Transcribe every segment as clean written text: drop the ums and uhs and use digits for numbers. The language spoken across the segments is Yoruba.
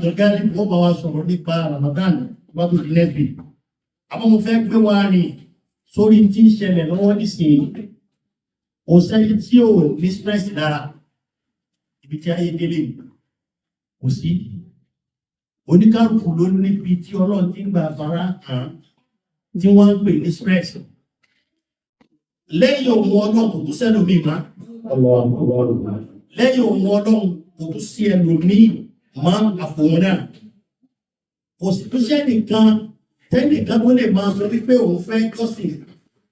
Abdulgani wọ́n bá wa sọ̀rọ̀ nípa Ramadan wá tó di next week. Àmọ́ mo fẹ́ gbé wa rìn sórí tí ń ṣẹlẹ̀ lọ́wọ́ nísìnyí. Kò sẹ́ni tí ò ní stress lára ibi tí ayé délé yìí. Kò sí. Oníkálukú ló níbi tí Ọlọ́run ti ń gbà fara hàn tí wọ́n ń pè ní stress. Lẹ́yìn òun Ọlọ́run, kò tún sẹ́lòmíì mọ́. Lẹ́yìn òun Ọlọ́run, kò tún sí ẹlòmíì mọ́ àfòun náà. Kò sì tún sẹ́nìkan tẹ́nìkan tó lè máa sọ wípé òun fẹ́ jọ́sìn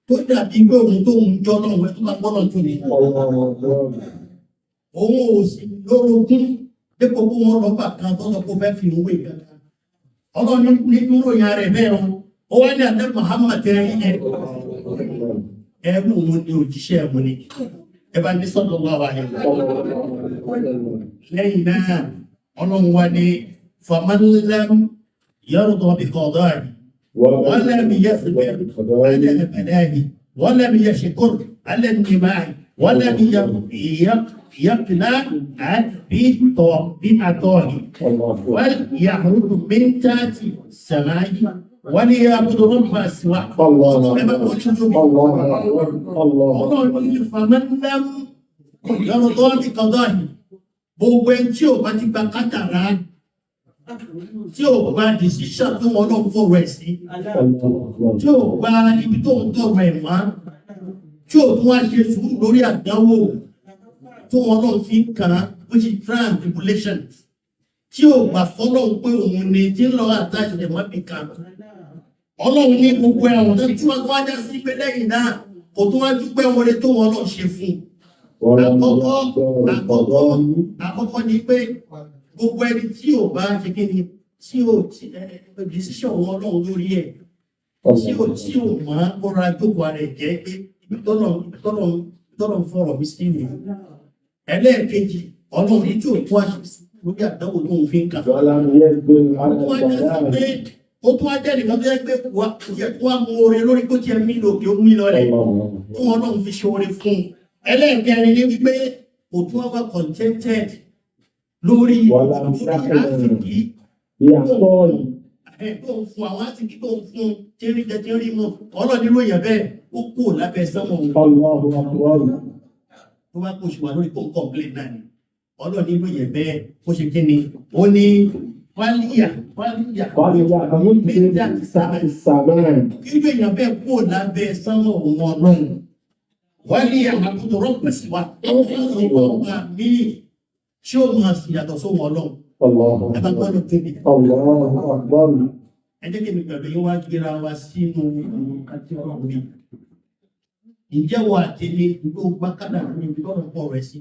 tó dàbí pé òun tó ń jọ́ lọ́wọ́ ẹ tó bá gbọ́dọ̀ tó ní. Òun ò sì lórogún dípò pé wọ́n lọ́gbà kan tó sọ pé ó fẹ́ fi òun wé kankan. Ọlọ́run ní dúró yẹn rẹ̀ bẹ́ẹ̀ o. Ó wá ní àdé Muhammad tẹ́ ẹ ẹrú òun ni, òjíṣẹ́ òun ni. Ẹ bá ní sallallahu alaihi wasallam. Lẹ́yìn náà, Ọlọ́run wá ní faman lam yarda bi qada'i wa lam yasbir ala bala'i wa lam yashkur ala ni'ma'i wa lam yaqna' bi ata'i wal yakhruj min tahti samai wa liya'bud rabban siwa. Ẹ bá wọ́n tuntun. Ọlọ́run ní faman lam yarda bi qada'i, gbogbo ẹni tí ò bá ti gba kádàrá, tí ò gba decision tó wọn náà fọ̀rọ̀ ẹ̀ sí, tí ò gba ibi tó ń tọrọ ẹ̀ mọ́, tí ò tún wá ṣe sùúrù lórí àdánwò tó wọn náà fi ń kàn án, which is trial and tribulation, tí ò gbà fọlọ́run pé òun ni tí ń lọ àtàṣe ẹ̀ mọ́ bí kan, Ọlọ́run ní gbogbo ẹ̀wọ̀n tó tí wọ́n wá já sí pé lẹ́yìn náà kò tún wá dúpẹ́ wọlé tó wọn náà ṣe fún un. Àkọ́kọ́ ni pé gbogbo ẹni tí ò bá ṣe kí ni, tí ò tí decision wọn Ọlọ́run lórí ẹ̀ tí ò mọ́ kóra jókòó ara ẹ̀ jẹ́ pé ibi tọ́lọ̀ ń fọ̀rọ̀ mi sí ni. Ẹlẹ́ẹ̀kejì, Ọlọ́run ní tí ò tó àṣẹ lórí àdánwò tó ń fi ń kà. Ó tún wá jẹ́ nìkan tó yẹ pé wà yẹ kó wá mú oore lórí kó tiẹ̀ mí lòkè, ó mí lọlẹ̀ fún Ọlọ́run fi ṣe oore fún un. Ẹlẹ́ẹ̀kẹrin ni wípé kò tún wá wá contented lórí àsìkí tó ń fún, àwọn àsìkí tó ń fún, tí ń rí jẹ, tí ń rí mu. Ọlọ́run nílò yẹn bẹ́ẹ̀, ó kú lábẹ́ sánmọ̀ òun. Tó bá kó ṣe wà lórí kó ń complain náà ni. Ọlọ́run nílò yẹn bẹ́ẹ̀, ó ṣe kí ni? Ó ní wálíyà wálíyà kí ló yẹn bẹ́ẹ̀ kú lábẹ́ sánmọ̀ òun Ọlọ́run, wálíyà àkótó rọ́pẹ̀ sí wa ọba míì tí ó máa sì yàtọ̀ sóhun Ọlọ́run. Ẹ bá gbọ́dọ̀ tóbi. Ẹ jẹ́ kí mi pẹ̀lú yín wá gbéra wa sínú nǹkan tí Ọlọ́run wí. Ǹjẹ́ wo àtẹ̀lé ìlú gbákàdà ní ibi tọ́lọ̀ pọ̀ rẹ̀ sí?